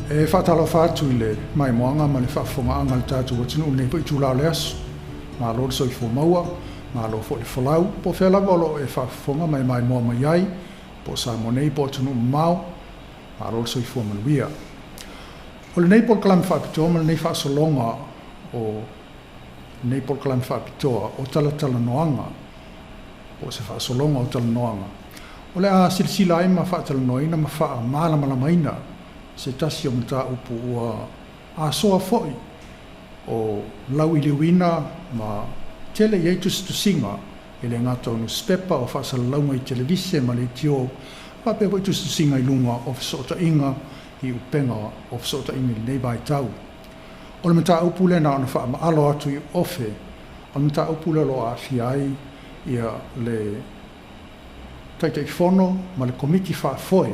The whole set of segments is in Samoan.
E faatalofa atu i le maimoaga ma le faafofogaaga a le tatou atunuu i lenei foi itula o le aso. Malo le soifua maua, malo foi le folau. Po o fea lava o lo o e faafofoga ma e maimoa mai ai, po o Samoa nei po o atunuu mamao, malo le soifua manuia. O lenei polokalame faapitoa ma lenei faasologa o lenei polokalame faapitoa o talatalanoaga, po o se faasologa o talanoaga, o le a silasila ai ma faatalanoaina ma faamalamalamaina se tasi o mataupu ua asoa foi o lauiliuina ma tele i ai tusitusiga e le gata o nusipepa, o faasalalauga i televise ma leitio, faapea foi tusitusiga i luga o fesootaiga i upega o fesootaiga i lenei vaitau. O le mataupu lea na ona faamaalo atu i ofe, o le mataupu lea o lo o aafia ai ia le Taitaifono ma le Komiti Faafoe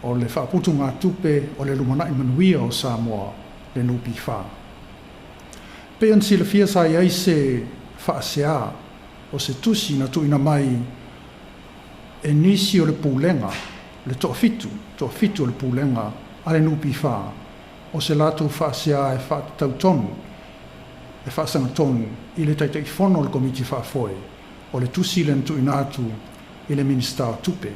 o le Faaputugatupe o le Lumanai Manuia o Samoa, le NPF. E pei ona silafia sa i ai se faasea o se tusi na tuuina mai e nisi o le Pulega, le toafitu, toafitu o le Pulega a le NPF, o se latou faasea e faatatau tonu, e faasagatonu i le Taitaifono o le Komiti Faafoe o le tusi lea na tuuina atu i le Minisita o Tupe.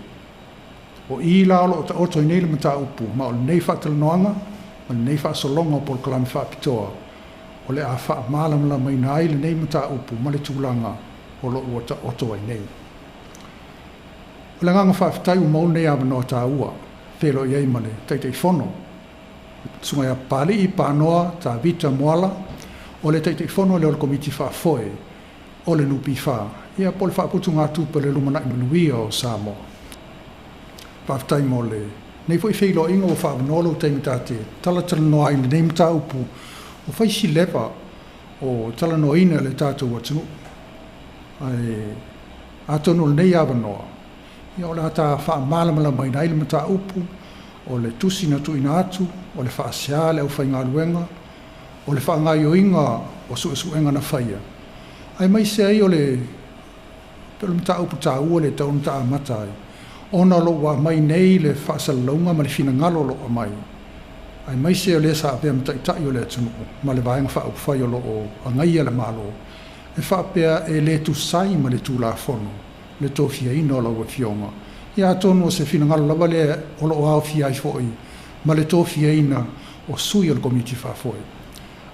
O i la o lo o taoto ai nei le mataupu, ma o lenei faatalanoaga ma lenei faasologa o polokalame faapitoa o le a faamalamalamaina ai lenei mataupu ma le tulaga o lo o ua taoto ai nei. O le agaga faafetai ua maua lenei avanoa taua, feiloai ai ma le Taitaifono, Susuga ia Papalii Panoa Tavita Moala, o le Taitaifono lea o le Komiti Faafoe o le NPF, ia po o le Faaputugatupe o le Lumanai Manuia o Samoa. Faafetai mo lenei foi feiloaiga ua faaavanoa lou taimi ta te talatalanoa ai i lenei mataupu ua fai si leva o talanoaina e le tatou atunuu. Ae atonu o lenei avanoa, ia o le a ta faamalamalamaina ai le mataupu o le tusi na tuuina atu, o le faasea a le aufaigaluega, o le faagaoioiga o suesuega na faia, aemaise ai o le pei o le mataupu taua lea e tatau ona ta amata ai, ona o lo o ua aumai nei le faasalalauga ma le finagalo o lo o aumai, aemaise o le sa avea ma Taitai o le atunuu ma le Vaega Faaupufai o lo o agaia le Malo, e faapea e le tusa ai ma le Tulafono le tofiaina o lau Afioga. Ia atonu o se finagalo lava lea o lo o aofia ai foi ma le tofiaina o sui o le Komiti Faafoe.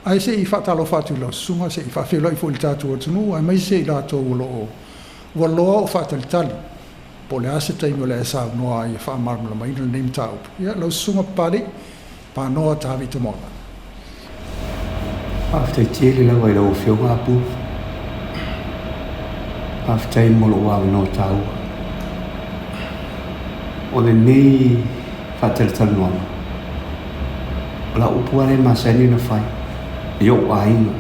Ae se i faatalofa atu i lau susuga, se i faafeiloai foi i le tatou atunuu, aemaise i latou o lo o ua loa o faatalitali po o le a se taimi o le a e saunoa ai e faamalamalamaina lenei mataupu. Ia, lau Susuga Papalii, Panoa Tavita Moala. Faafetai tele lava i lau Afioga Apu. Faafetai mo lou avanoa taua. O lenei faatalatalanoaga, o lau upu lava lea e masani ona fai i ou aiga,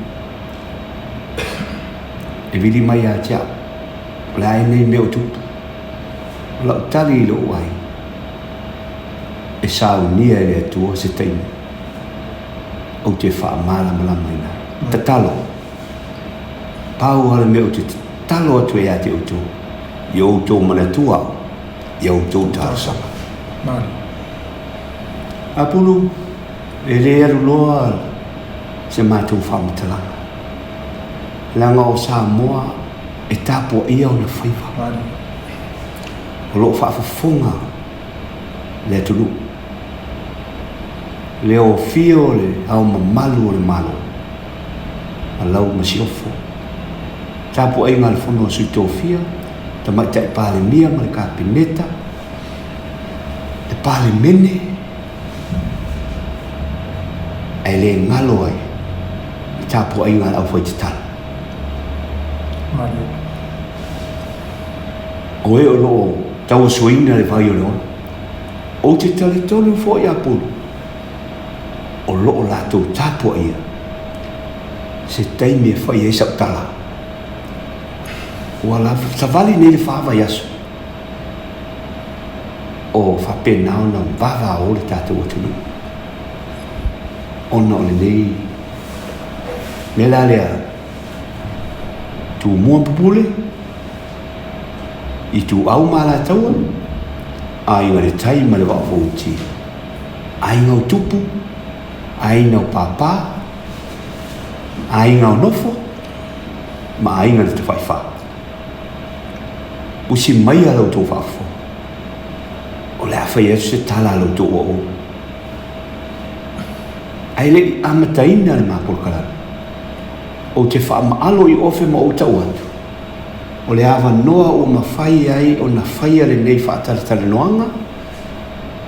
e vili mai ia te au, o le a lenei mea o tupu? O lau tali i lou aiga, e saunia e le Atua se taimi ou te faamalamalamaina ai. Tatalo, pau lava le mea ou te tatalo atu ai ia te outou, ia outou manatua au i a outou talosaga. Apulu, e le alu loa se matou faamatalaga, leaga o Samoa e tapuaia ona faiva. O lo o faafofoga le atunuu, le ofia o le Ao Mamalu o le Malo ma lau Masiofo, tapuaiga a le Fono a Sui Tofia, Tamaitai Palemia ma le Kapeneta, le Palemene, ae le galo ai le tapuaiga a le aufaitatalo. O e o lo o tauasuaina le vai o le ola. Ou te talitonu foi a Pulu, o lo o latou tapuaia se taimi e fai ai sau tala. Ua savali nei le fa vaiaso o faapena ona vavao le tatou atunuu ona o lenei mea la lea, Tumua ma Pupule, Ituau ma Alataua, Aiga i le Tai ma le Vaa o Fonoti. Aiga o tupu, aiga o pāpā, aiga o nofo, ma aiga na tafaifā. Usi maia la outou faafofoga, o le a fai atu se tala a la outou auauna. Ae le i amataina le ma polokalame, ou te faamaalo i ofe ma ou tau atu, o le avanoa ua mafai ai ona faia lenei faatalatalanoaga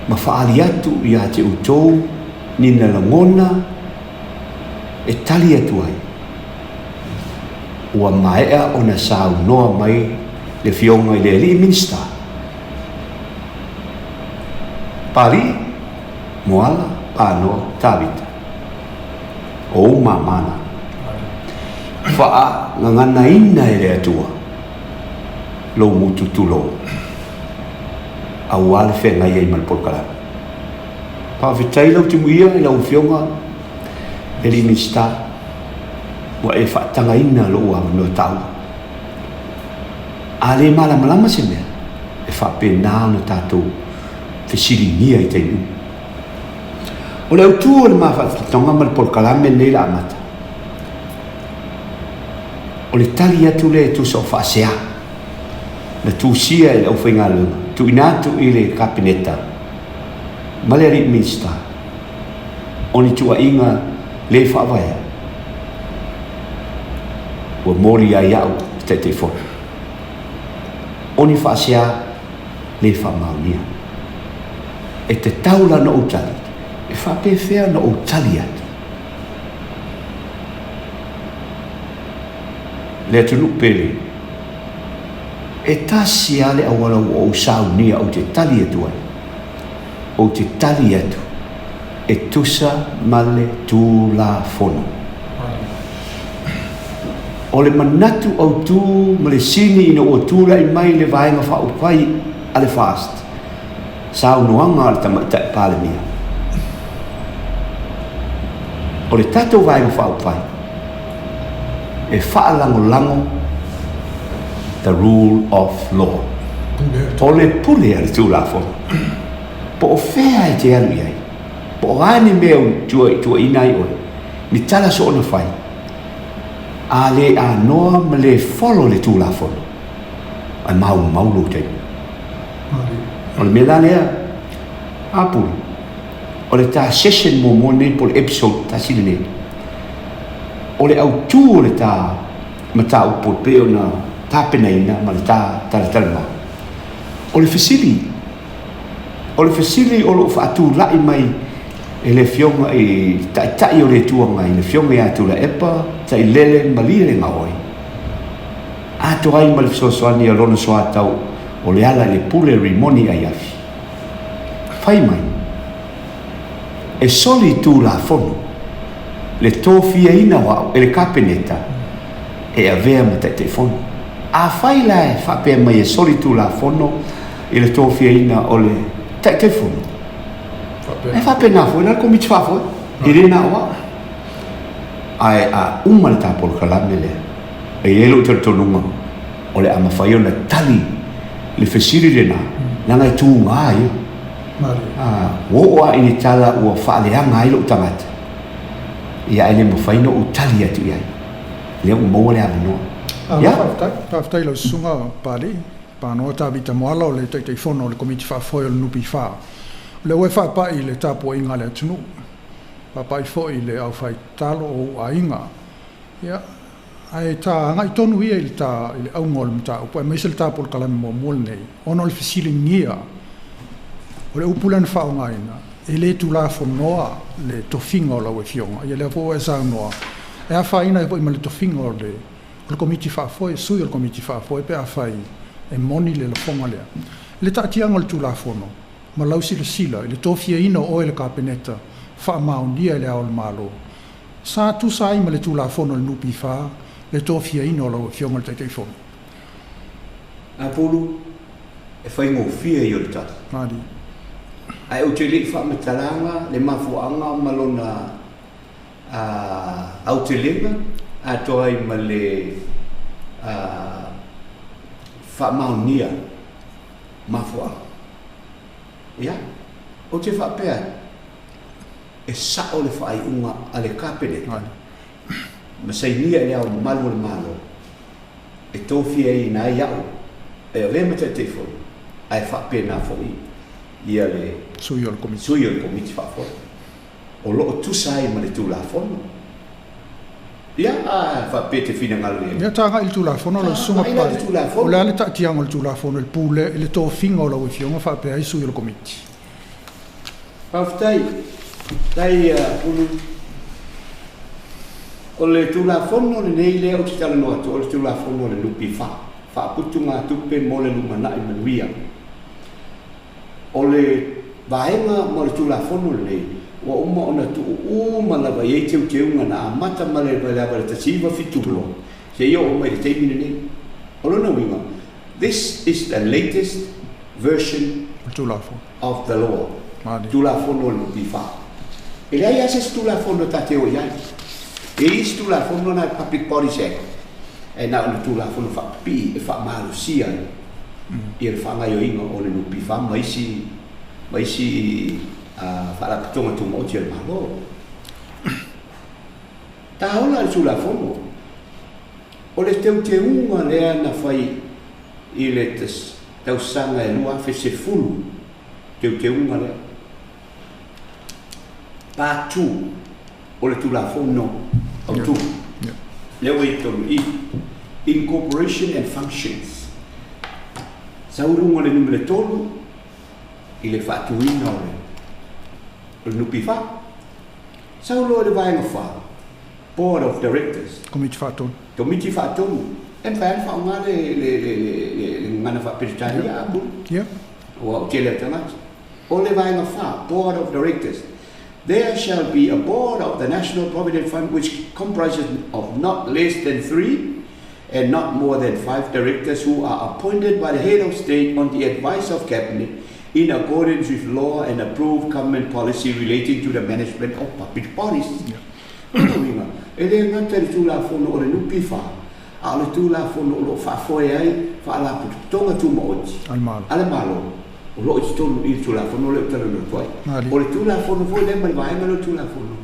ma faaali atu ia te outou nina lagona e tali atu ai. Ua maea ona saunoa mai le Afioga i le Alii Minisita, Papalii, Moala, Panoa, Tavita, o ou māmā na. Faagaganaina e le Atua lou gutu tulou, aua le feagai ai ma le polokalame. Faafetai lau timuia i lau Afioga le Alii Minisita, ua e faatagaina lou avanoa taua. A le malamalama se mea, e faapena ona tatou fesiligia i taimi uma. O le autu o le ma faatatoga ma le polokalame lenei la amata, o le tali atu lea e tusa o faasea na tusia e le aufaigaluega tuuina atu i le Kapeneta ma le Alii Minisita o ni tuuaiga le faavaea ua moli ai au le Taitaifono. O ni faasea le faamaonia. E tatau la ona ou tali, e faapefea ona ou tali atu? Le atunuu pele, e tasi lava le auala ua ou saunia ou te tali atu ai, ou te tali atu e tusa ma le Tulafono. O le manatu autu ma le sini ina ua tulai mai le Vaega Faaupufai a le FAST, saunoaga a le Tamaitai Palemia. O le tatou Vaega Faaupufai e faalagolago the rule of law. O le pule a le Tulafono. Po o fea e te alu i ai, po o a ni mea u tuuaiina ai oe, ni tala soona fai, a le anoa ma le follow le Tulafono, ae maumau lou taimi. O le mea la lea, Apulu, o le ta session muamua lenei po o le episode tasi lenei, o le autu o le ta mataupu e pei ona tapenaina ma le ta talatalanoaga, o le fesili, o le fesili o lo o faatulai mai e le Afioga i le Taitai o le Itu Agai, le Afioga ia Tuilaepa Tailele Malielegaoi, atoa ai ma le fesoasoani a lona soatau o Lealailepule Rimoni Aiafi. Fai mai, e soli Tulafono le tofiaina o au e le Kapeneta e avea ma Taitaifono. Afai la e faapea mai e soli Tulafono i le tofiaina o le Taitaifono, e faapena foi la le Komiti Faafoe, e le na o au. Ae a uma le ta polokalame lea, e i ai lou talitonuga o le a mafai ona tali le fesili lena, leaga e tuga ia. Ua oo lava i ni tala ua faaleaga ai lou tagata, ia ae le mafai ona ou tali atu i ai. Lea ua maua le avanoa. Ia. Faafetai. Faafetai i lau susuga Papalii Panoa Tavita Moala o le Taitaifono o le Komiti Faafoe o le NPF. O lea ua e faapai i le tapuaiga a le atunuu, faapai foi i le aufai tatalo o ou aiga. Ia, ae ta agai tonu ia i le ta i le auga o le mataupu aemaise le ta polokalame muamua lenei, ona o le fesiligia o le upu lea na faaaogaina, e le tulafonoa le tofiga o lau Afioga. Ia lea foi ua e saunoa, e afaina ai foi ma le tofiga o le o le Komiti Faafoe, sui o le Komiti Faafoe pe afai e moni le lafoga lea. I le taatiaga o le Tulafono ma lau silasila i le tofiaina o oe e le Kapeneta faamaonia e Le Ao o le Malo, sa tusa ai ma le Tulafono a le NPF le tofiaina o lau Afioga i le Taitaifono? Apulu, e faigofie ia o le tali. Malie. Ae ou te le i faamatalaga le mafuaaga ma lona aotelega atoa ai ma le faamaonia mafuaaga. Ia, ou te faapea atu, E sa'o le faaiuga a le Kapeneta ma sainia e le Ao Mamalu o le Malo e tofiaina ai a'u e avea ma Taitaifono ae faapena foi ia le Sui o le Komiti. Sui o le Komiti Faafoe o loo tusa ai ma le Tulafono. Ia, a faapea e te finagalo i ai. Ia, tagai i le Tulafono lau Susuga Tagai la i le Papalii. Tulafono. O le a le taatiaga o le Tulafono i le pule i le tofiga o lau Afioga faapea ai sui o le Komiti? Faafetai. Faafetai Pulu. O le Tulafono lenei lea ou te talanoa atu, o le Tulafono a le NPF, Faaputugatupe mo le Lumanai Manuia. O le vaega ma le Tulafono lenei, ua uma ona tuu uma lava i ai teuteuga na amata ma le lava i le 1972 seia oo mai i le taimi lenei. O lona uiga, this is the latest version of the law, Tulafono o le NPF. E leai lava se isi Tulafono ta te o i ai. E i ai isi Tulafono na Public Bodies Act, e na o le Tulafono faapipii e faamalosia ai ia le faagaoioiga o le NPF ma isi faalapotopotoga tumaoti a le Malo. Taola le Tulafono. O le teuteuga lea na fai i le tausaga e 2010, teuteuga lea. Part 2 o le Tulafono autu. Lea ua i totonu i Incorporation and Functions. Sau luga o le numera 3 i le faatuina o le NPF. Sau loa i le vaega 4, Board of Directors. Komiti Faatonu. Komiti Faatonu. E mafai ona faaaoga le gagana faa-Peretania a Pulu. Ia. Ua o tele o tagata. O le vaega 4, Board of Directors. There shall be a board of the National Provident Fund which comprises of not less than three and not more than five directors who are appointed by the head of state on the advice of cabinet in accordance with law and approved government policy relating to the management of public bodies. O lona uiga, e le gata i le Tulafono o le NPF, a o le Tulafono o loo faafoe ai faalapotopotoga tumaoti A le Malo. A le Malo o loo i totonu i le Tulafono lea ou talanoa atu ai. O le Tulafono foi lea ma le vaega lea o le Tulafono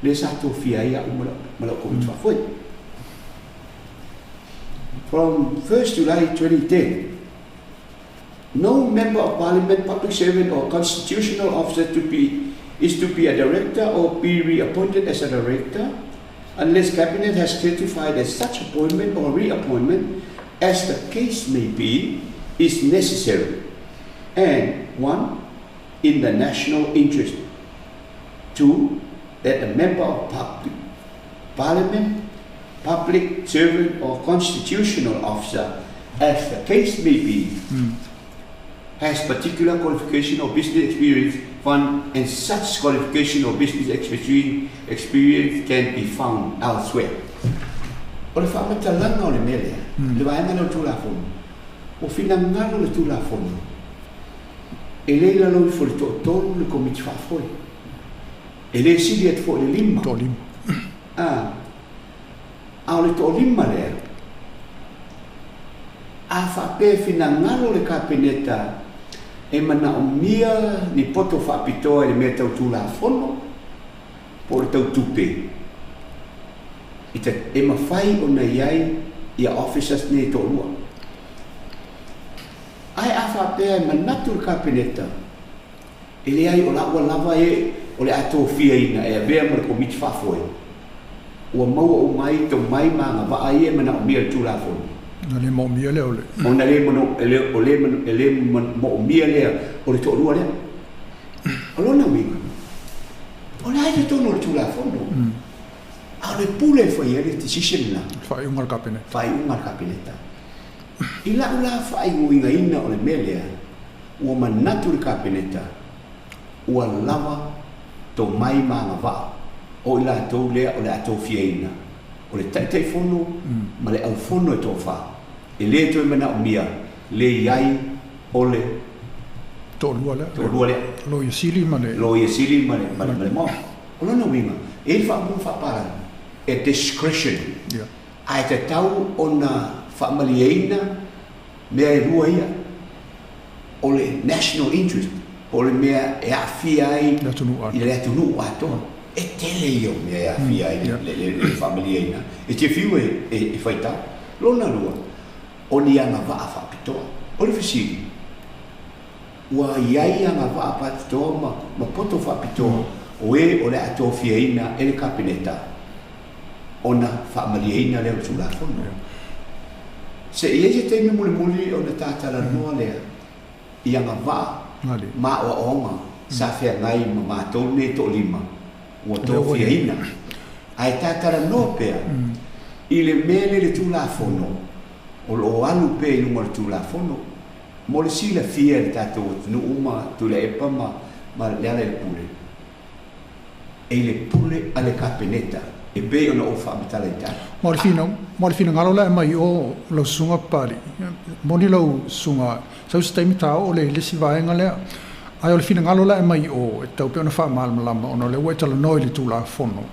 lea sa tofia ai a'u ma lau Komiti Faafoe. From 1st July 2010, no member of parliament, public servant or constitutional officer to be is to be a director or be reappointed as a director unless cabinet has certified that such appointment or reappointment, as the case may be, is necessary and one, in the national interest, two, that a member of public parliament, public servant or constitutional officer, as the case may be, has particular qualification or business experience fund and such qualification or business experience can be found elsewhere. O le faamatalaga o le mea lea, le vaega lea o le Tulafono, ua finagalo le Tulafono, e le i lalo ifo i le toatolu le Komiti Faafoe. E le sili atu foi i le lima. Toalima. A, a o le toalima lea, a faapea e finagalo le Kapeneta e manaomia ni poto faapitoa i le mea tau Tulafono po o le tau tupe, i te, e mafai ona i ai ia officers nei toalua. Ae a faapea e manatu le Kapeneta, e leai o la ua lava e o le a tofiaina e avea ma le Komiti Faafoe, ua maua uma ai tomai ma agavaa ia e manaomia i le Tulafono. Na le moomia lea o le. Ona le mano, e le, o le, e le moomia lea o le toalua lea. O lona uiga, o le ai totonu o le Tulafono. A o le pule e fai ai le decision la. Faaiuga a le Kapeneta. Faaiuga a le Kapeneta. I lau la faaigoigaina o le mea lea, ua manatu le Kapeneta, ua lava tomai ma agavaa o i latou lea o le a tofiaina. O le Taitaifono ma le aufono e toafa. E le toe manaomia le i ai o le Toalua lea. Toalua lea. Loia Sili ma le. Loia Sili ma le Moa. O lona uiga, e i ai le faamumu faapalagi, e discretion. Ae tatau ona faamalieina mea e lua ia. O le national interest. Po o le mea e aafia ai i le atunuu atoa. E tele ia o mea e aafia ai le faamalieina. E te fiu e faitau. Lona lua, o ni agavaa faapitoa. O le fesili, ua i ai agavaa faapitoa ma poto faapitoa o e o le a tofiaina e le Kapeneta ona faamalieina lea o le Tulafono. Se i ai se taimi mulimuli ona tatalanoa lea i agavaa ma aoaoga sa feagai ma matou nei toalima ua tofiaina. Ae tatalanoa pea i le mea lea i le Tulafono o lo o alu pea i luga o le Tulafono mo le silafia e le tatou atunuu ma Tuilaepa ma Lealailepule e i le pule a le Kapeneta e pei ona ou faamatala i tala. Ma o le finagalo la e aumai i o lau susuga Papalii, moni lau susuga, sau se taimi ta oo lea i le isi vaega lea, ae o le finagalo la e aumai i o e tatau pea ona faamalamalama ona o lea ua e talanoa i le Tulafono,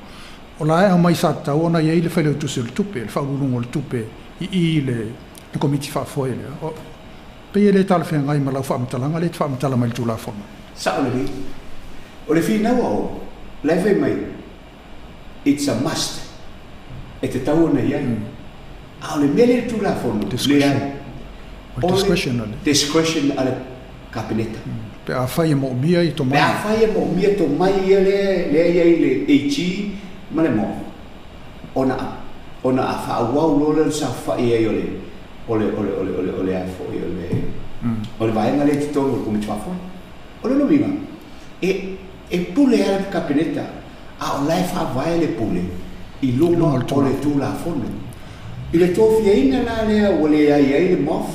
o la e aumai sa tatau ona i ai le Failautusi o le Tupe, le Faauluuluga o le Tupe i i le Komiti Faafoe lea. Pei e le talafeagai ma lau faamatalaga lea e te faamatala mai i le Tulafono. Sao lelei. O le finau a o, la e fai mai, it's a must, e tatau ona i ai. A o le mea lea i le Tulafono, leai. O le discretion a le. Discretion a le Kapeneta. Pe afai e moomia i tomai. Pe afai e moomia tomai ia lea e i ai le AG ma le MOF, ona a faaauau loa lea o le saofai ai o le o le o le o le o le o le a foi o le o le vaega lea i totonu o le Komiti Faafoe. O lona uiga, e pule lava le Kapeneta, a o la e faavae le pule i luga o le Tulafono. I le tofiaina la lea ua leai ai le MOF,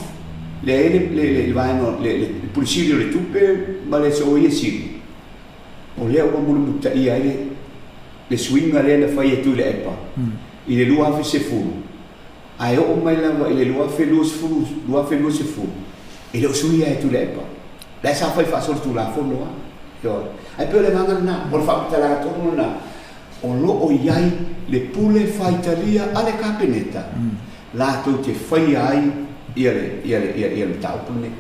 leai ai le vaega le Pule Sili o le Tupe ma le Soia Sili, o lea ua mulimulitaia ai le suiga lea na fai e Tuilaepa i le 2010, ae oo mai lava i le 2020, 2020, e le o suia e Tuilaepa. La e sa fai faasolitulafono lava. Ae pei o le agaga lena, o le faamatalaga tonu lena, o lo o i ai le pule faitalia a le Kapeneta latou te faia ai ia le mataupu lenei.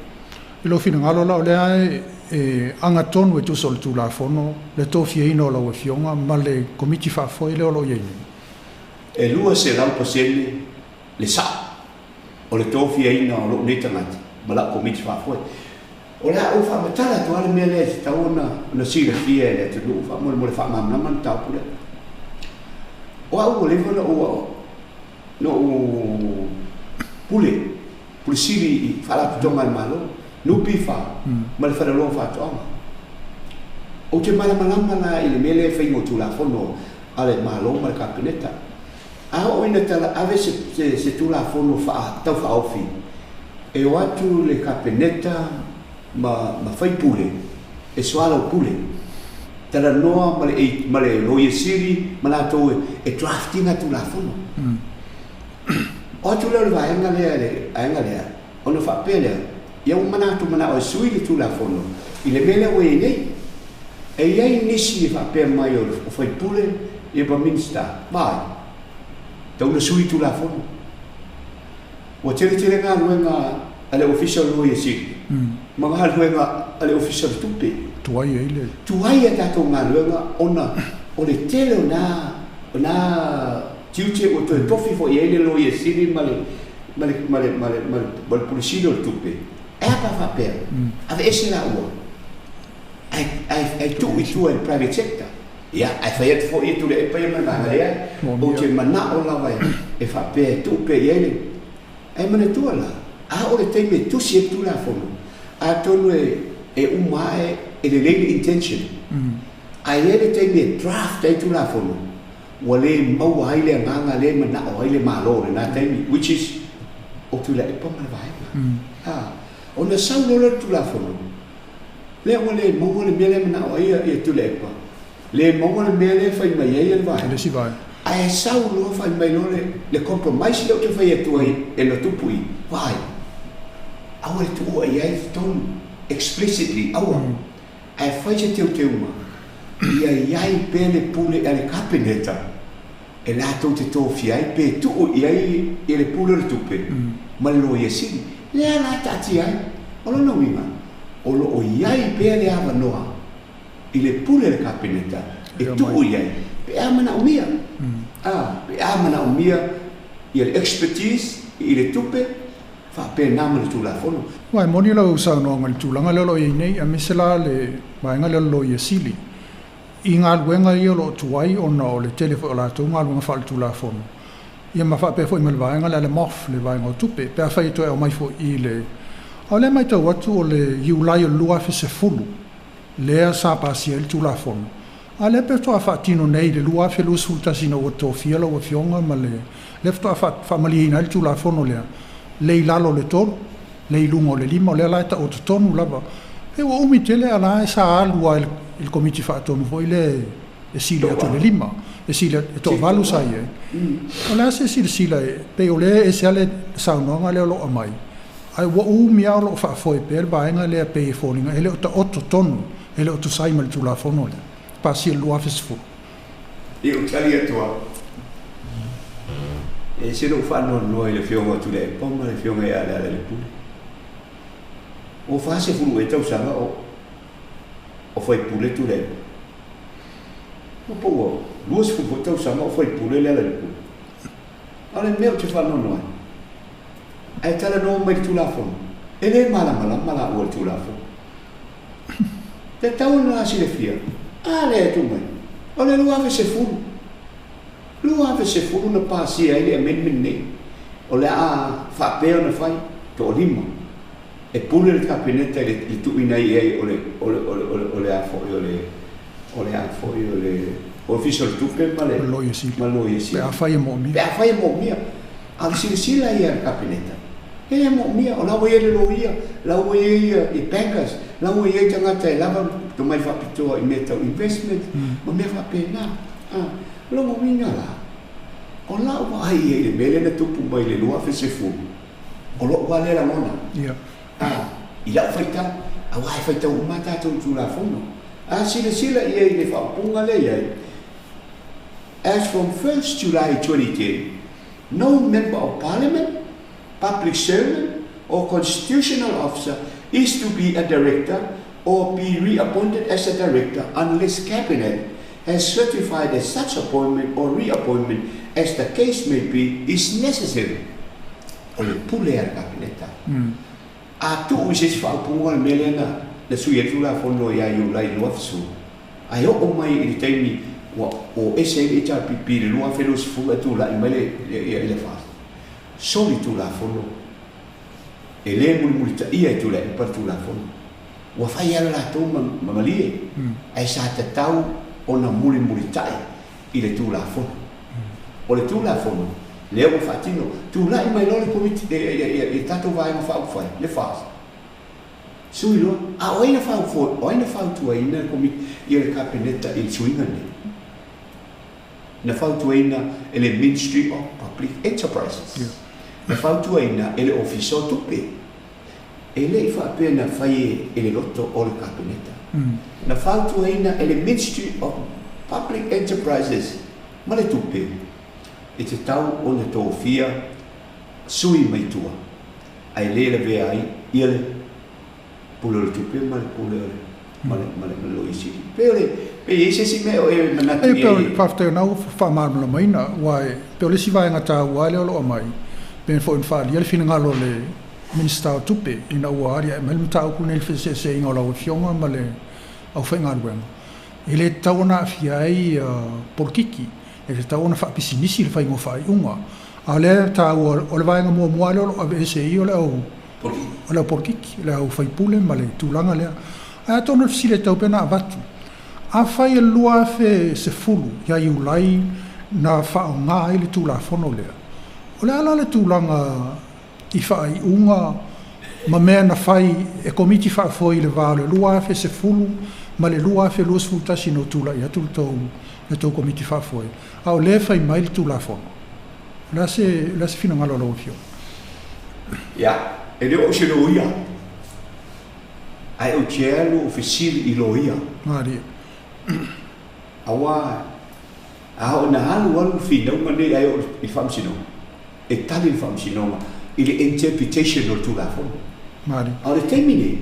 I lou finagalo la, o lea e agatonu e tusa o le Tulafono le tofiaina o lau Afioga ma le Komiti Faafoe lea o lo o i ai nei. E 200% le sao o le tofiaina o lou nei tagata ma lau Komiti Faafoe. O le a ou faamatala atu lava le mea lea e tatau ona silafia e le atunuu faamolemole faamalamalama le mataupu lea. O au ua leva ona ou pule, pule sili i Faalapotopotoga a le Malo, NPF ma le Faleoloa o Faatoaga. Ou te malamalama la i le mea lea e faiga o Tulafono a le Malo ma le Kapeneta. A oo ina tala ave se Tulafono tau faaofi, e o atu le Kapeneta ma faipule e soalaupule, talanoa ma le Loia Sili ma latou e draft ina Tulafono. O atu lea o le vaega lea, le vaega lea, ona faapea lea, ia ua manatu manao e sui le Tulafono i le mea lea ua i ai nei. E i ai nisi e faapea mai o faipule ia ma Minisita, vai, tau na sui Tulafono. Ua tele tele galuega a le Ofisa o le Loia Sili ma galuega a le Ofisa o le Tupe. Tuai ai le. Tuai a tatou galuega ona o le tele o na tiute ua toe tofi foi i ai le Loia Sili ma le Pule Sili o le Tupe. E a pa faapea, ave ese la ua, ai tuu i tua i le private sector. Ia, ae fai atu foi e Tuilaepa ia ma le vaega lea, ou te manao lava e faapea e tuu pea i ai le. Ae manatua la, a o le taimi e tusi ai le Tulafono, atonu e uma ae e lelei le intention. Ae i ai le taimi e draft ai Tulafono, ua le maua ai le agaga lea e manao ai le Malo i lena taimi, which is o Tuilaepa ma le vaega. Ah, ona sau loa lea o le Tulafono, lea ua le maua le mea lea e manao ai ia Tuilaepa, le maua le mea lea e fai mai ai le vaega. Le isi vaega. Ae sau loa fai mai loa le compromise lea ou te fai atu ai e na tupu i, vai, aua le tuua i ai totonu, explicitly, aua. Ae fai se teuteuga, ia i ai pea le pule a le Kapeneta e latou te tofia ai pe tuu i ai i le pule o le tupe ma le Loia Sili. Lea la taatia ai. O lona uiga, O loo i ai pea le avanoa i le pule a le Kapeneta e tuu i ai pe a manaomia. Pe a manaomia ia le expertise i le tupe faapena ma le Tulafono. Aua e moni lau saunoaga i le tulaga lea o lo o i ai nei, aemaise la le vaega lea o le Loia Sili i galuega ia o lo o tuai ona o le tele foi o latou galuega faaletulafono, ia ma faapea foi ma le vaega lea a le MOF, le vaega o tupe, pe afai e toe aumai foi i le. A o lea e matau atu o le Iulai o le 2010 lea sa pasia ai le Tulafono, a o lea pei faatoa faatino nei i le 2021 ina ua tofia lau Afioga ma le lea faatoa faamalieina ai le Tulafono lea, le i lalo o le 3, le i luga o le 5, o lea la e taoto tonu lava. Pei ua umi tele a la e sa alu lava i le Komiti Faatonu foi lea e sili atu i le 5, e sili e toavalu sa i ai. O le a se silasila e pei o lea e ese lava le saunoaga lea o lo o aumai, ae ua umi lava o lo o faafoe pea le vaega lea pei e foliga e le o taoto tonu, e le o tusa ai ma le Tulafono lea, pasia i le 2010. I ou tali atu lava, e ese lou faanoanoa i le Afioga o Tuilaepa ma le Afioga ia Lealailepule. Ua 40 ea tausaga o faipule Tuilaepa. Ua po ua 20 foi tausaga o faipule Lealailepule. A o le mea ou te faanoanoa ai, ae talanoa mai i le Tulafono, e le malamalama laua i le Tulafono. Tatau ona silafia, a lea e tuu mai, o le 2010, 2010 na pasia ai le amendment nei, o le a faapea ona fai, toalima, e pule le Kapeneta i le tuuina i ai o le o le o le o le o le a foi o le o le a foi o le Ofisa o le Tupe ma le Loia Sili. Ma Loia Sili. Pe afai e moomia. Pe afai e moomia. A o le silasila ia a le Kapeneta, e le moomia, o la ua i ai le loia, la ua i ai i bankers, la ua i ai tagata e lava tomai faapitoa i mea tau investment ma mea faapena. O lona uiga la, o lau vaai i ai i le mea lea na tupu mai i le 2010, o lou lava lea lagona. I lau faitau, aua e faitau uma lava tatou i Tulafono. A silasila i ai i le faaupuga lea i ai, as from 1st July 2010, no member of parliament, public servant or constitutional officer is to be a director or be reappointed as a director unless cabinet has certified that such appointment or reappointment, as the case may be, is necessary. O le pule a le Kapeneta. A tuu i se isi faaupuga o le mea lea na sui ai le Tulafono ia Iulai 2010, ae oo mai i le taimi ua o ese ai le HRPP i le 2020 ae tulai mai le le FAST. Soli Tulafono, e le mulimulitaia e Tuilaepa le Tulafono. Ua fai lava le latou ma malie, ae sa tatau ona mulimulitai i le Tulafono. O le Tulafono lea ua faatino, tulai mai loa le Komiti, le tatou Vaega Faaupufai, le FAST, sui loa. A o ai na o ai na fautuaina le Komiti, ia le Kapeneta i le suiga lenei? Na fautuaina e le Ministry of Public Enterprises. Na fautuaina e le Ofisa o Tupe. E le i faapea na fai e le loto o le Kapeneta. Na fautuaina e le Ministry of Public Enterprises ma le Tupe e tatau ona tofia sui mai tua, ae le lavea ai ia le pule o le tupe ma le pule o le ma le ma le ma le Loia Sili. Pe o le pe i ai se isi mea o e manatu E i pe o ai. Le faafetai o lena ua faamalamalamaina, aua e pei o le isi vaega taua lea o lo o aumai, pei foi ona faaalia le finagalo o le Minisita o Tupe ina ua aliae mai le mataupu lenei i le feeseeseaiga o lau Afioga ma le aufaigaluega, e le tatau ona aafia ai polokiki, e tatau ona faapisinisi le faiga o faaiuga. A o lea e taua, o le vaega muamua lea o lo o aveese i i o le au o le au polokiki, le au faipule ma le tulaga lea. Ae atonu o le fesili e tatau pea ona avatu, afai e 2010 ia Iulai na faaaoga ai le Tulafono lea, o le a la le tulaga i faaiuga ma mea na fai e Komiti Faafoe i le va o le 2010 ma le 2021 ina ua tulai atu le tou Komiti Faafoe, a o lea e fai mai le Tulafono? O le a se finagalo o lau Afioga? Ia, e le o au se loia, ae ou te alu o fesili i loia. Malie. Aua a oo ina alu alu le finauga nei ae oo i le Faamasinoga, e tali le Faamasinoga i le interpretation o le Tulafono. Malie. A o le taimi nei,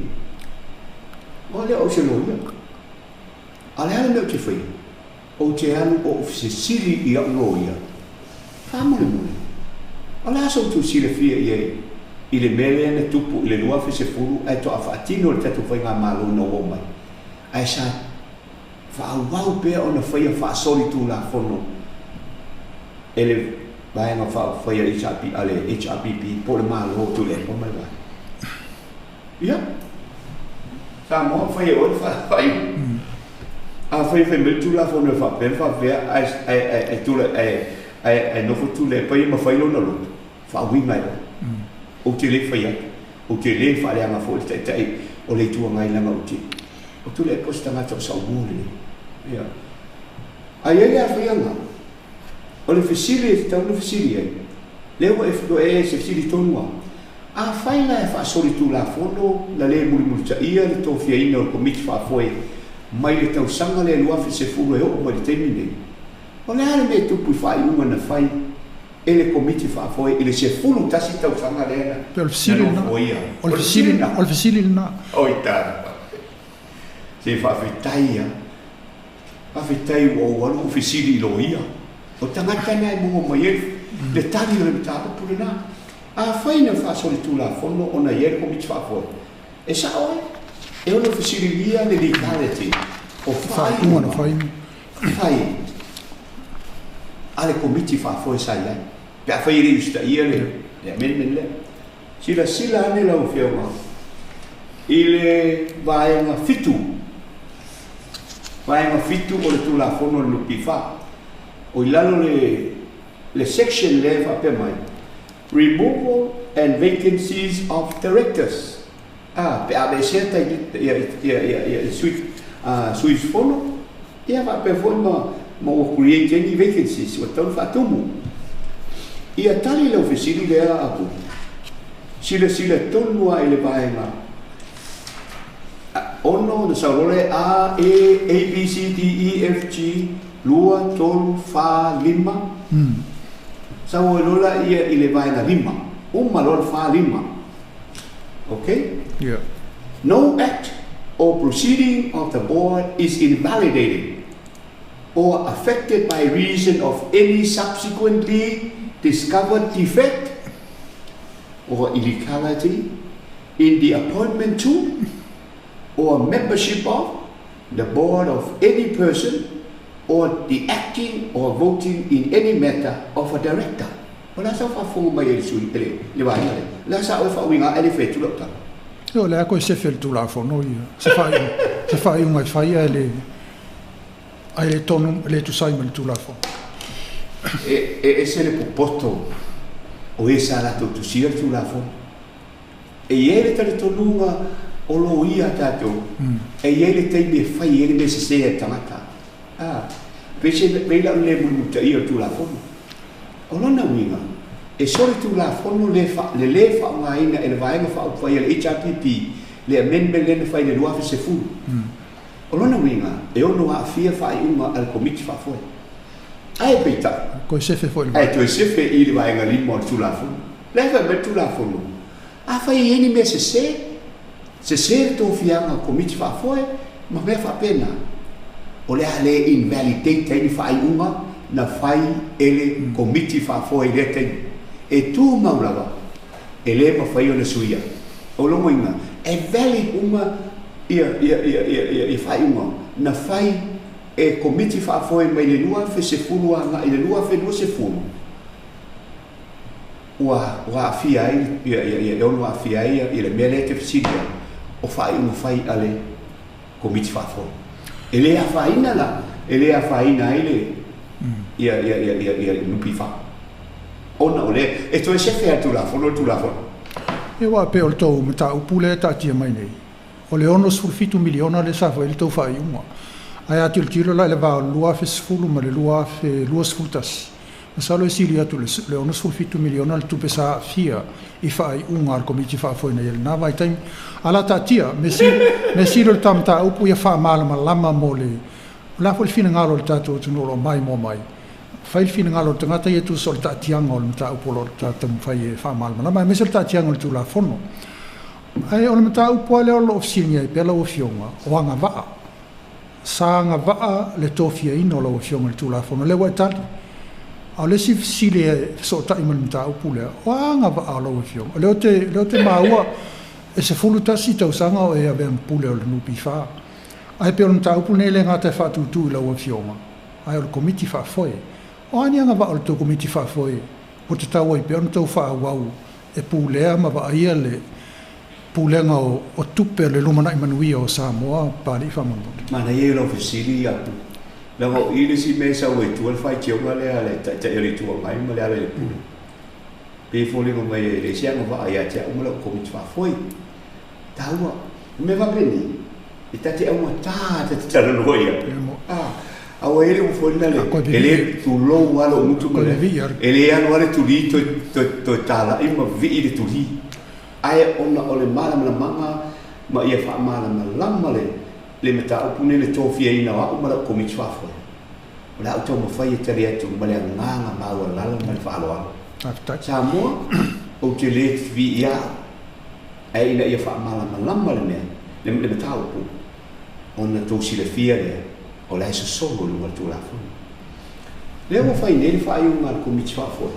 O lea o se loia. A le a le mea ou te faia? Ou te alu ou fesili i a'u loia, faamolemole, o le a sa outou silafia i ai i le mea lea na tupu i le 2010 ae to'a faatino le tatou faigamalo ina ua omai, ae sa faaauau pea ona faia faasolitulafono e le Vaega Faaupufai a le HRP, a le HRPP po o le Malo o Tuilaepa ma le Vaega. Ia, Samoa, fai e oe le faaiuga. Afai e fai mai le Tulafono e faapea ma faapea, ae, ae, ae, ae, tula, ae, ae, ae nofo Tuilaepa ia ma fai lona loto, faauiga e oe. Ou te le fai atu, ou te le faaleaga foi le Taitai o le Itu Agai leaga ou te, o Tuilaepa o se tagata o saumu lelei. Ia. Ae i ai le afiaga, o le fesili e tatau ona fesili ai, lea ua e, e se fesili tonu lava. Afai la e faasolitulafono na le mulimulitaia le tofiaina o le Komiti Faafoe mai le tausaga lea 2010 e oo mai le taimi nei, o le a le mea e tupu i faaiuga na fai e le Komiti Faafoe i le 11 tausaga lea na nofoia? O le fesili lena. O le fesili lena. Oi talofa. Se faafetai a. Faafetai ua ou alu ou fesili i loia. O tagata na e maua mai ai le tali o le mataupu lena. Afai na faasolitulafono ona i ai le Komiti Faafoe, e sa'o ai, e ono fesiligia le legality o faaiuga fai a le Komiti Faafoe sa i ai, pe afai e le i usitaia le amendment lea. Silasila ane lau Afioga i le vaega 7, vaega 7 o le Tulafono a le NPF, o i lalo le section lea e faapea mai, Removal and Vacancies of Directors. A, pe a aveesea tai ia ia ia ia sui sui usufono, ia faapea foi ma ua create ai ni vacancies ua tatau ona faatumu. Ia tali lau fesili lea Apu. Silasila tonu lava i le vaega 6 ona sau loa lea A, E, A, B, C, D, E, F, G, 2, 3, 4, 5. Sau ai loa laia i le vaega 5. Uma loa le 4, 5. Okay? Yeah. No act or proceeding of the board is invalidated or affected by reason of any subsequently discovered defect or illegality in the appointment to or membership of the board of any person or the acting or voting in any matter of a director. O le a sa faafofoga mai ai le sui le le vaega lea? O le a sa oe faauiga ae le fai atu lau tala? O le a koe sefe le Tulafono ia. Se faaiuga, se faaiuga e fai ae le ae le tonu le tusa ai ma le Tulafono. E ese le popoto o e sa latou tusia le Tulafono. E i ai le talitonuga o loia a tatou, e i ai le taimi e fai ai le mea sesē a le tagata. A, pei se, pei la o le le mulimulitaia o le Tulafono. O lona uiga, e solitulafono le fa, le lē faaaogaina e le Vaega Faaupufai a le HRPP le amendment lea na fai i le 2010. O lona uiga, e ono aafia faaiuga a le Komiti Faafoe. Ae peitai, Toe sefe foi i le ae toe sefe i le vaega 5 o le Tulafono. O le a fai mai le Tulafono? Afai e i ai ni mea sesē, sesē le tofiaga o Komiti Faafoe ma mea faapena, o le a le invalidate ai ni faaiuga na fai e le Komiti Faafoe i lea taimi. E tumau lava, e le mafai ona suia. O lona uiga, e valid uma ia ia ia ia ia faaiuga na fai e Komiti Faafoe mai le 2010 agai i le 2020, ua ua aafia ai ia ia ia e ono aafia ai ia le mea lea e te fesili ai, o faaiuga fai a le Komiti Faafoe. E le afaina la, e le afaina ai le ia ia ia ia ia NPF. Ona o lea e toe sefe a le Tulafono le Tulafono. E aua pei o le tou mataupu lea e taatia mai nei, o le 67 miliona lea sa fai ai le tou faaiuga. Ae a tilotilo la i le va o le 2010 ma le 2021, masalo e sili atu le 67 miliona le tupe sa aafia i faaiuga a le Komiti Faafoe nei i lena vaitaimi. A la taatia, mea sili o le ta mataupu ia faamalamalama mo le, o le a foi le finagalo o le tatou atunuu o lo o maimoa mai, fai le finagalo o le tagata ia tusa o le taatiaga o le mataupu o lo o taumafai e faamalamalama, aemaise o le taatiaga o le Tulafono. Ae o le mataupu lava lea o lo o fesiligia ai pea lau Afioga, o agavaa. Sa agavaa le tofiaina o lau Afioga i le Tulafono, lea ua e tali. A o le isi fesili e fesootai ma le mataupu lea, o a agavaa o lau Afioga? O lea ou te maua e 11 tausaga o e avea ma pule o le NPF. Ae pei o le mataupu lenei e le gata e faatutu i lau Afioga, ae o le Komiti Faafoe. O a ni agavaa o le tou Komiti Faafoe ua tatau ai pea ona outou faaauau e pulea ma vaaia le pulega o tupe o le lumanai manuia o Samoa, Papalii faamolemole? Manaia lau fesili ia leaga o i le isi mea e sau ai tua le faitioga lea a le Taitai o le Itu Agai ma le ala i le pule. Pei e foliga mai e leai se agavaa ia te au ma lau Komiti Faafoe. Taua. O mea faapenei, e ta te augata ta te talanoa i ai. A ua i ai le upu foi lena e le tulou lava lou gutu ma le, e le alu lava le tuli toe talai ma vivii le tuli. Ae ona o le malamalamaga ma ia faamalamalama le mataupu lenei, le tofiaina o au ma lau Komiti Faafoe, o le a ou taumafai e tali atu ma le agaga maualalo ma le faaaloalo. Samoa, ou te le viia au, ae ina ia faamalamalama le mea, le mataupu, ona tou silafia lea, o la e sosolo i luga o le Tulafono. Lea ua fai nei le faaiuga a le Komiti Faafoe,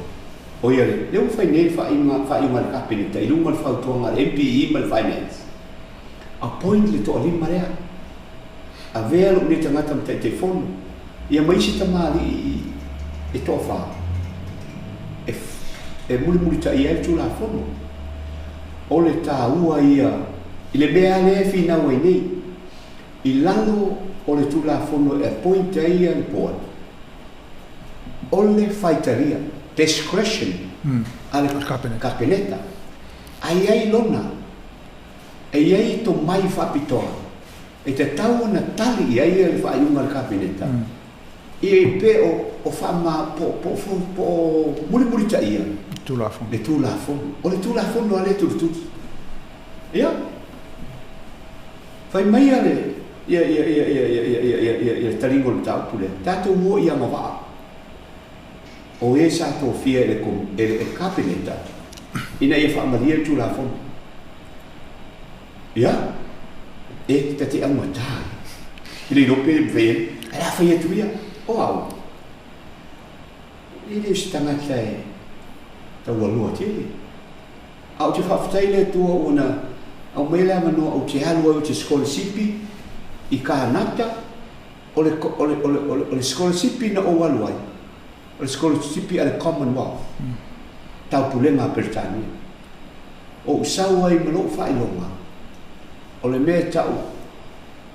o ia le, lea ua fai nei le faaiuga a le Kapeneta i luga o le fautuaga a le MPE ma le Finance, appoint le toalima lea, avea lou nei tagata ma Taitaifono, ia ma isi tamalii e toafa, e mulimulitaia ai le Tulafono. O le taua ia i le mea lea e finau ai nei, i lalo o le Tulafono e appoint ai ia le board, o le faitalia, discretion a le Kapeneta, a i ai lona, e i ai tomai faapitoa, e tatau ona tali i ai le faaiuga a le Kapeneta, ia pe o faama po o mulimulitaia le Tulafono. O le Tulafono a le tulituli. Ia, fai mai le ia taliga o le mataupu lea, tatou o i agavaa. O e sa tofia e le Kapeneta ina ia faamalia le Tulafono. Ia, e tate augata. I le iloa pe mafai ai, ae o le a fai atu ia, o au. E le o se tagata e taualoa tele. A ou te faafetai le Atua ua na aumai le avanoa ou te alu ai ou te sikolasipi i Kanata, o le sikolasipi na ou alu ai, o le sikolasipi a le Commonwealth, taupulega a Peretania. Ou sau ai ma lou faailoga, o le mea tau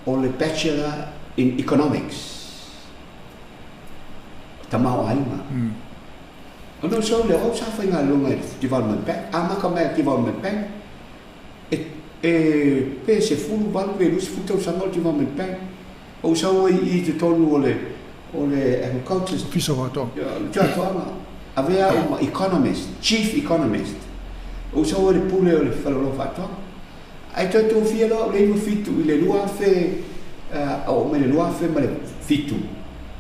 o le Bachelor in Economics, tamaoaiga. Ona ou sau lea, o au sa faigaluega i le Development Bank, amata mai le Development Bank, e pe 18 pe 20 tausaga o le Development Bank. Ou sau ai i totonu o le Agriculture, Ofisa o Faatoaga, avea au ma economist, chief economist. Ou sau ai le pule o le Faleoloa Faatoaga. Ae toe tofia loa au le 97 i le 2000, o mai le 2007,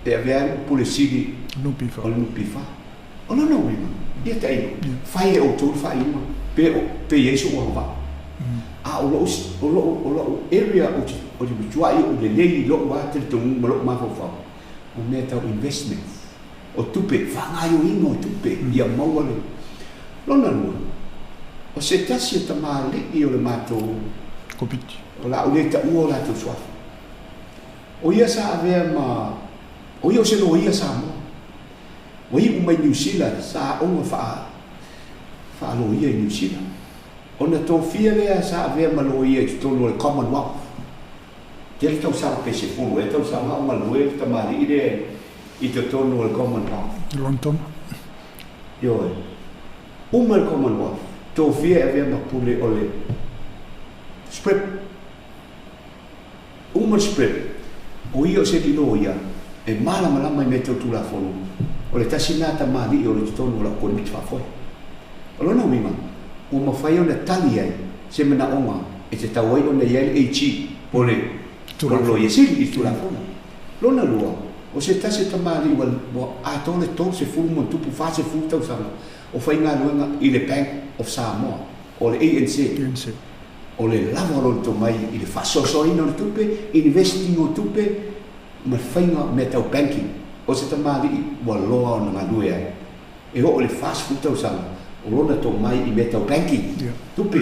e avea ai pule sili o le NPF. O lona uiga, ia tailo, fai e outou le faaiuga, pe i ai sou agavaa. A o lou area o te matuai ou lelei i lou talitonuga ma lou mafaufau, o mea tau investment, o tupe, faagaoioiga o tupe, ia maua le. Lona lua, o se tasi o tamalii o le matou Komiti, o la ou le taua o latou suafa. O ia sa avea ma, o ia o se loia Samoa. Ua iu mai Niu Sila, sa aoga faaloia i Niu Sila. Ona tofia lea sa avea ma loia i totonu o le Commonwealth. Tele tausaga pe 10 e tausaga o galue le tamalii lea i totonu o le Commonwealth. London. Ioe. Uma le Commonwealth, tofia e avea ma pule o le SPRIP. Uma le SPRIP, o ia o se loia e malamalama i mea tau Tulafono. O le tasi nā tamalii o le totonu o lau Komiti Faafoe. O lona uiga, ua mafai ona tali ai se manaoga e te tau ai ona i ai le AG po o le loia sili i le Tulafono. Lona lua, o se tasi tamalii ua atoa le 30 ma tupu 40 tausaga o faigaluega i le Bank of Samoa, o le ANC. O le lava o lona tomai i le faasoasoaina o le tupe, investing o tupe ma le faiga o mea tau banking. O se tamalii ua loa ona galue ai. E oo i le 40 tausaga o lona tomai i mea tau banking, tupe.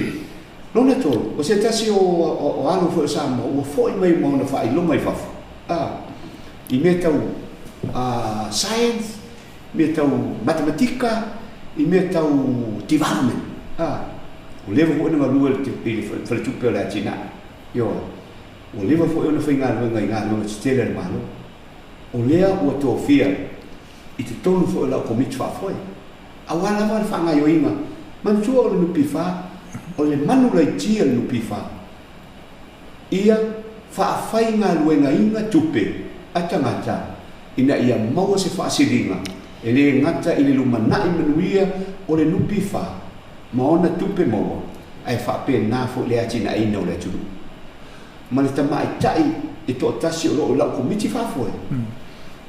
Lona tolu, o se tasi o alo foi o Samoa ua foi mai ma ona faailoga i fafo, i mea tau science, mea tau matematika, i mea tau development. Ua leva foi ona galue i le faletupe o le atinae. Ioe. Ua leva foi ona faigaluega i galuega tetele a le Malo. O lea ua tofia i totonu foi o lau Komiti Faafoe, aua lava le faagaoioiga. Manatua o le NPF, o le manu laiti a le NPF, ia faafaigaluegaina tupe a tagata ina ia maua se faasiliga e le gata i le lumanai manuia o le NPF ma ona tupe maua, ae faapena foi le atinaeina o le atunuu. Ma le tamaitai e toatasi o lo o i lau Komiti Faafoe,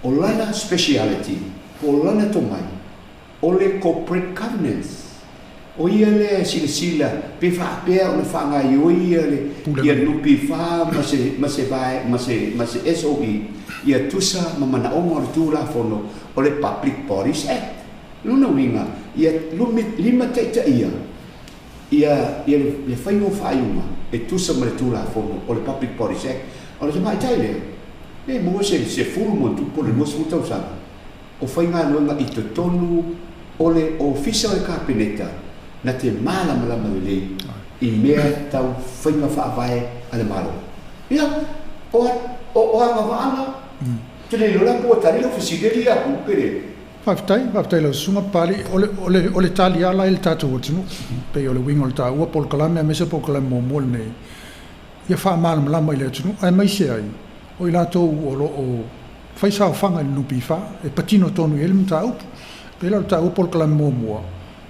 o lana speciality, po o lana tomai, o le corporate governance. O ia lea e silasila pe faapea ona faagaoioi ia le ia NPF ma se vae ma se SOE ia tusa ma manaoga o le Tulafono o le Public Bodies Act. Lona uiga, ia limataitaia ia le faiga o faaiuga e tusa ma le Tulafono o le Public Bodies Act. O le tamaitai lea, e maua se 10 ma tupu o le 20 tausaga o faigaluega i totonu o le ofisa o le Kapeneta na te malamalama lelei i mea tau faiga faavae a le Malo. Ia, o agavaa te le iloa la po ua tali lau fesili alii a ku pe le. Faafetai, faafetai lau susuga Papalii. O le tali ala i le tatou atunuu, pei o le uiga o le taua polokalame aemaise polokalame muamua lenei, ia faamalamalama i le atunuu, aemaise ai o i latou o lo o fai saofaga i le NPF, e patino tonu i ai le mataupu. Pei la o le taua polokalame muamua,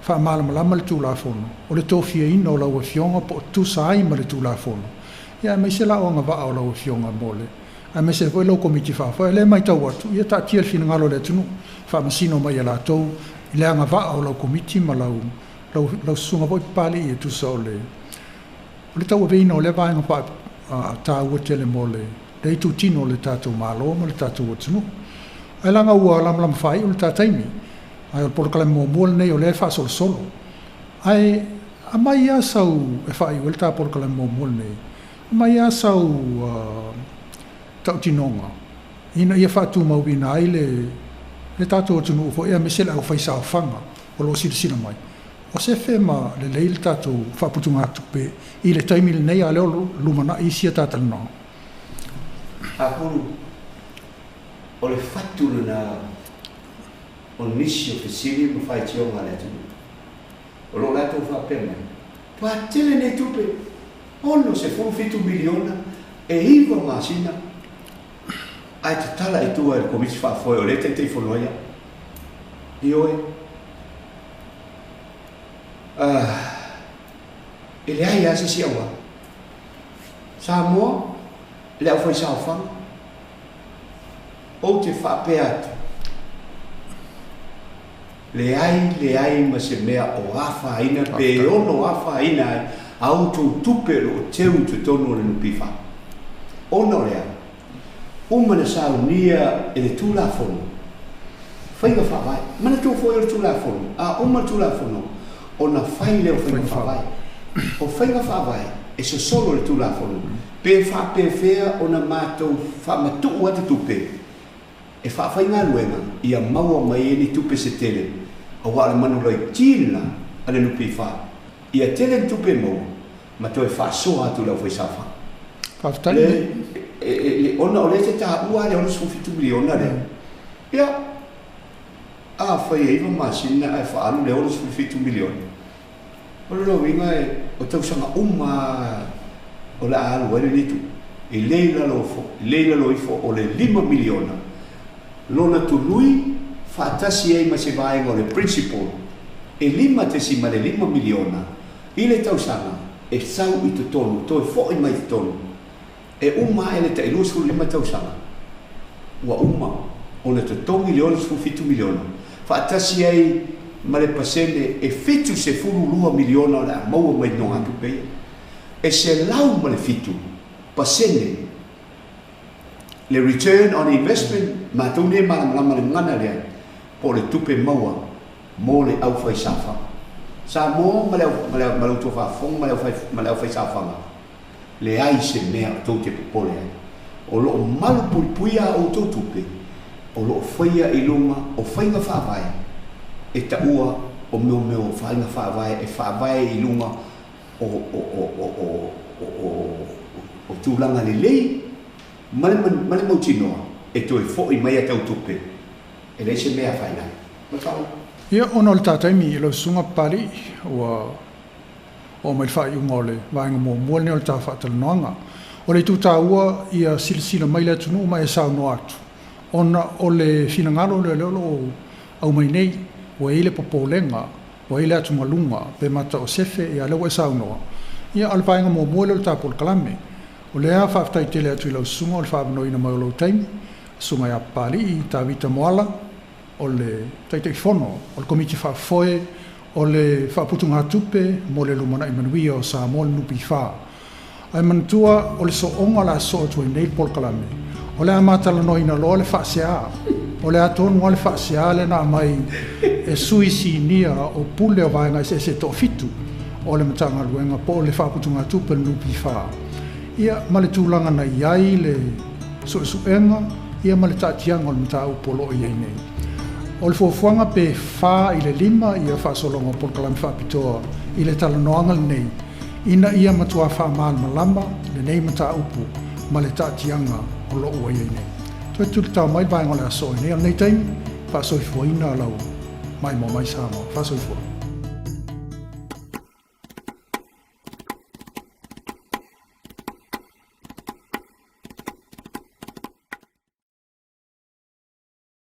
faamalamalama le Tulafono, o le tofiaina o lau Afioga po o tusa ai ma le Tulafono, ia aemaise la o agavaa o lau Afioga mo le, aemaise foi lau Komiti Faafoe. O lea e matau atu, ia taatia le finagalo o le atunuu, faamasino mai e latou i le agavaa o lau Komiti ma lau susuga foi Papalii e tusa o le tauaveina o lea vaega taua tele mo le itutino o le tatou Malo ma le tatou atunuu. Ae laga ua lamalama faaiu le ta taimi, ae o le polokalame muamua lenei o lea e faasolosolo. Ae aumai lava sau e faaiu ai le ta polokalame muamua lenei, aumai lava sau tautinoga ina ia faatumauina ai le tatou atunuu foi aemaise le aufaisaofaga o lo o silasila mai. O se fe ma lelei le tatou faaputugatupe i le taimi lenei a lea o lumanai isi a tatalanoaga. Apulu, o le fatu lena o nisi o fesili ma faitioga a le atunuu. O lo o latou faapea mai, toatele nei tupe, 67 miliona, e 9 masina, ae tatala i tua e le Komiti Faafoe o lea Taitaifono ai au. Ioe, e leai lava se isi auala. Samoa, le aufaisaofaga, ou te faapea atu, leai, leai ma se mea o afaina, pe ono afaina ai, a outou tupe o lo o teu i totonu o le NPF. Ona o lea, uma na saunia e le Tulafono, faiga faavae. Manatua foi o le Tulafono, a uma le Tulafono, ona fai lea o faiga faavae. O faiga faavae, e sosolo le Tulafono, pe faapefea ona matou faamatuu atu tupe, e faafaigaluega ia maua mai ai ni tupe se tele, aua o le manu laiti lena a le NPF, ia tele ni tupe maua, ma toe faasoa atu i le aufaisaofaga. Faafetai. Ona o lea te taua le 67 miliona lea. Ia, a fai e 9 masina ae faaalu le 67 miliona. O le uiga o tausaga uma o le a alu ai lenei tupe. E le i lalo ifo o le 5 miliona. Lona tului faatasi ai ma se vaega o le principal e 5.5 miliona i le tausaga e sau i totonu, toe foi mai totonu. E uma ae le tai 25 tausaga. Ua uma ona totogi le 67 miliona. Faatasi ai ma le pasene e 72 miliona o le a maua mai nogatupe ia. E 107% le return on investment, matou nei e malamalama i le gagana lea, po o le tupe maua mo le aufaisaofaga. Samoa ma le ma le ma le tou faafofoga ma le aufai ma le aufaisaofaga, leai se mea tou te popole ai. O lo o malupuipuia a outou tupe, o lo o faia i luga o faiga faavae e taua o mea mea o faiga faavae e faavae i luga o o o o o o o tulaga lelei ma le ma le mautinoa e toe foi mai a tau tupe e leai se mea e afaina ai. Ma le faaaloalo. Ia, ona o le ta taimi i lau susuga Papalii, ua oo mai le faaiuga o le vaega muamua lenei o le ta faatalanoaga. O le itu taua ia silasila mai le atunuu ma e saunoa atu, ona o le finagalo lea o lo o aumai nei, ua i ai le popolega, ua i ai le atugaluga, pe mata o sefe, ia lea ua e saunoa, ia a o le vaega muamua lea o le ta polokalame. O lea faafetai tele atu i lau susuga o le faaavanoaina mai o lou taimi, Susuga ia Papalii Tavita Moala, o le Taitaifono o le Komiti Faafoe o le Faaputugatupe mo le Lumanai Manuia o Samoa, le NPF. Ae manatua o le sooga o le a sosoo atu ai nei le polokalame, o le a ma talanoaina loa le faasea. O le a tonu lava le faasea lea na aumai e sui sinia o pule o vaega eseese e toafitu o le Matagaluega po o le Faaputugatupe o le NPF, ia ma le tulaga na i ai le suesuega ia ma le taatiaga o le mataupu o lo o i ai nei. O le fuafuaga pe 4 i le 5 ia faasologa o polokalame faapitoa i le talanoaga lenei ina ia matua faamalamalama lenei mataupu ma le taatiaga o lo o ua i ai nei. Toe tulitao mai le vaega o le aso i nei, o lenei taimi, faasoifuaina lau maimoa mai Samoa. Faasoifua.